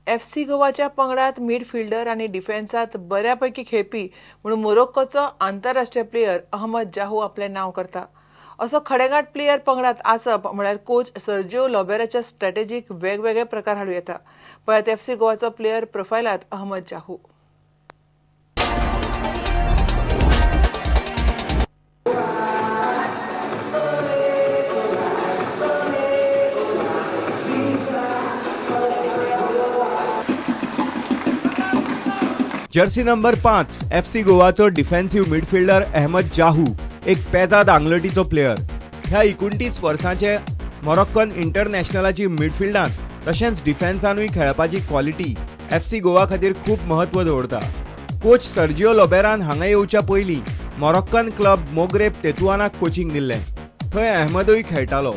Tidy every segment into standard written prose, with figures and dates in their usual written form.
FC गोवाच्या पंगडात midfielder आनी डिफेन्सात बऱ्यापैकी खेळपी म्हणून मोरोक्कोचो आंतरराष्ट्रीय प्लेयर अहमद जाहू आपलें नांव करता. असो खडेगांठ प्लेयर पंगडात आसप म्हळ्यार कोच सर्जिओ लोबेराच्या स्ट्रॅटेजीक वेगवेगळे प्रकार हाडूं येता. पळयात एफसी गोवाचो प्लेयर प्रोफायलात Ahmed Jahouh. Jersey number 5 FC गोवाचो डिफेन्सिव्ह मिडफिल्डर अहमद जाहू एक पेजाद आंगलटीचो प्लेयर. ह्या 29 वर्सांचे मोरोक्कन इंटरनॅशनलाची मिडफिल्डांत तशेंच डिफेन्सानूय खेळपाची क्वॉलिटी एफसी गोवा खातीर खूब म्हत्व दवरता. कोच सर्जिओ लोबेरान हांगा येवच्या पयलीं मोरोक्कन क्लब मोगरेब तेतुआनाक कोचिंग दिल्लें. थंय अहमदूय खेळटालो.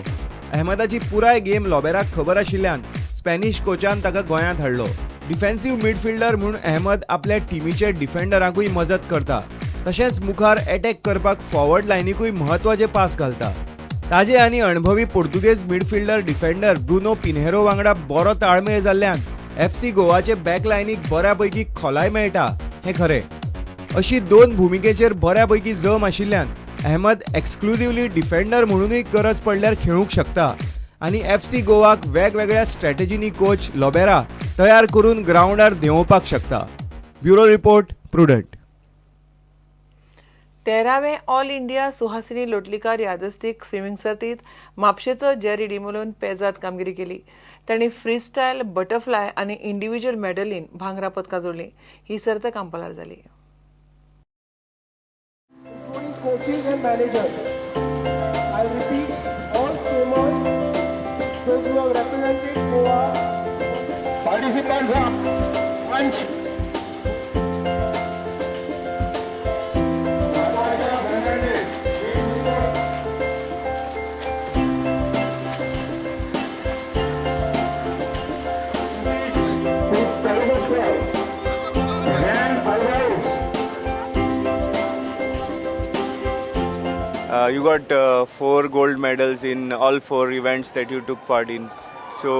अहमदाची पुराय गेम लोबेराक खबर आशिल्ल्यान स्पॅनिश कोचान ताका गोंयांत हाडलो. डिफेन्सिव्ह मिडफिल्डर म्हूण अहमद आपल्या टिमीचे डिफेंडरांकूय मजत करता, तशेंच मुखार अटॅक करपाक फॉरवर्ड लायनीकूय म्हत्वाचे पास घालता. ताजे आनी अणभवी पोर्तुगेज मिडफिल्डर डिफेंडर ब्रुनो पिन्हेरो वांगडा बरो ताळमेळ जाल्ल्यान एफसी गोवाचे बॅक लायनीक बऱ्यापैकी खोलाय मेळटा हें खरें. अशी दोन भुमिकेचेर बऱ्यापैकी जम आशिल्ल्यान अहमद एक्सक्लुझिवली डिफेंडर म्हणूनय गरज पडल्यार खेळूंक शकता आनी एफसी गोवाक वेगवेगळ्या स्ट्रॅटेजीनी कोच लोबेरा तयार करून ग्रावंडार देंवोवपाक शकता. Bureau report, Prudent. 13वें all India Suhasini Lotlikar यादस्तीक स्विमिंग सर्तीत म्हापशेचो जेरी डिमोलोन पेजाद कामगिरी केली. तांणी फ्रीस्टायल, बटरफ्लाय आनी इंडिव्हिज्युअल मेडलीन भांगरा पदकां जोडलीं. ही सर्त कांपालार जाली. Participants are punch. You got 4 gold medals in all 4 events that you took part in. So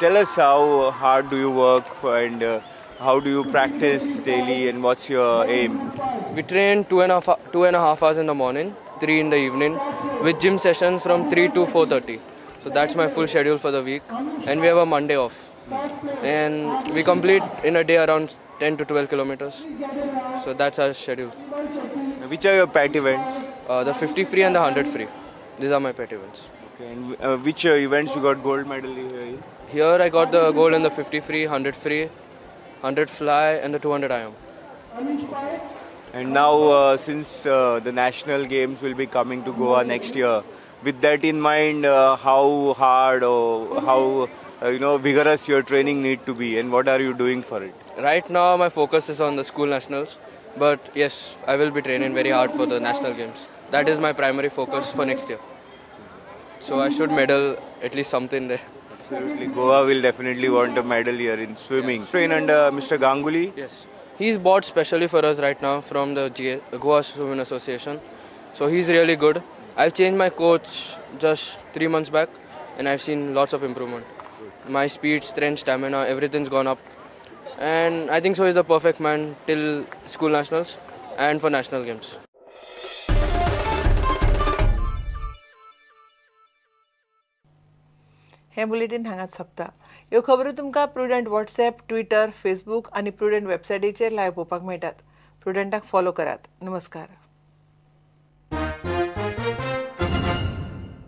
tell us, how hard do you work for and how do you practice daily and what's your aim? We train 2.5 hours in the morning, 3 in the evening, with gym sessions from 3 to 4:30. So that's my full schedule for the week, and we have a Monday off. And we complete in a day around 10 to 12 kilometers. So that's our schedule. Which are your pet events? The 50 free and the 100 free. These are my pet events. Okay, and which events you got gold medal here? Here I got the gold in the 50 free, 100 free, 100 fly and the 200 IM. And now since the national games will be coming to Goa next year, with that in mind, how hard or how vigorous your training need to be, and what are you doing for it? Right now my focus is on the school nationals, but yes, I will be training very hard for the national games. That is my primary focus for next year. So I should medal at least something there. Absolutely. Goa will definitely want a medal here in swimming. Yeah. Train under Mr. Ganguly? Yes. He's bought specially for us right now from the Goa Swimming Association. So he's really good. I've changed my coach just 3 months back and I've seen lots of improvement. My speed, strength, stamina, everything's gone up. And I think so he's the perfect man till school nationals and for national games. हे bulletin हांगाच सोंपता. ह्यो खबरो तुमकां prudent WhatsApp, Twitter, Facebook आनी prudent वेबसायटीचेर live पळोवपाक मेळटात. प्रुडंटाक फॉलो करात. नमस्कार.